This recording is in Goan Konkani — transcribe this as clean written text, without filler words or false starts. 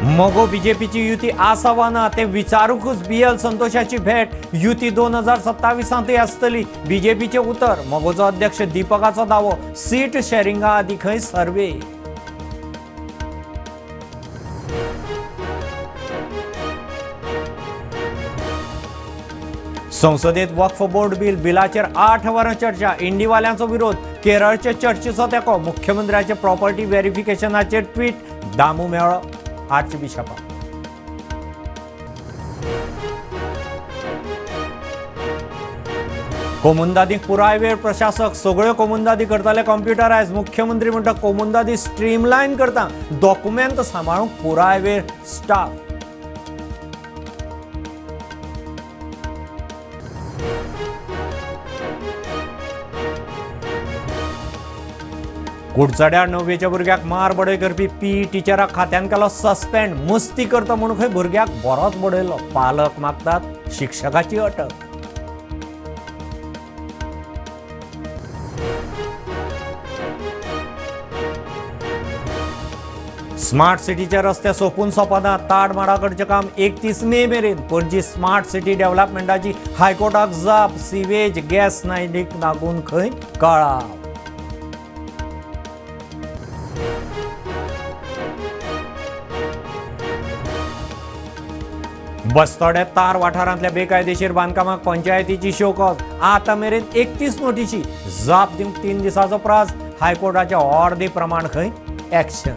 मगो बीजेपीची युती आसा वा ना ते विचारूंकच बीएल संतोषाची भेट. युती 2027त आसतली, बीजेपीचे उतर. मगोचो अध्यक्ष दीपकाचो दावो, सीट शेरिंगा आदी खंय सर्वे. संसदेत वक्फ बोर्ड बिल, बिलाचेर 8 वरां चर्चा. इंडीवाल्यांचो विरोध, केरळचे चर्चेचो तेंको. मुख्यमंत्र्याचे प्रॉपर्टी व्हेरिफिकेशनाचेर ट्वीट, दामू मेळ्ळो आर्चबिशपाक. कोमुंदादीक पुराय वेळ प्रशासक, सगळ्यो कोमुंदादी करतले कंप्युटरायज. मुख्यमंत्री म्हणटा कोमुंदादी स्ट्रीमलायन करता, डॉक्युमेंट सांबाळूंक पुराय वेळ स्टाफ. कुडचड्यार 9वेच्या भुरग्याक मार बडय करपी पी टिचराक खात्यान केलो सस्पेंड. मस्ती करता म्हूण खंय भुरग्याक बरोच बडयलो. पालक मागतात शिक्षकाची अटक. स्मार्ट सिटीचे रस्ते सोंपून सोंपना. ताडमाडाकडचें काम 31 मे मेरेन. पणजी स्मार्ट सिटी डेव्हलपमेंटाची हायकोर्टाक जाप. सिवेज गॅस लायनीक लागून खंय कळाव. बस्तोडे तार वाठारांतल्या बेकायदेशीर बांदकामाक पंचायतीची शोकॉज. आतां मेरेन 31 नोटीशी. जाप दिवंक 3 दिसांचो प्रास. हायकोर्टाच्या ऑर्दी प्रमाण खंय एक्शन.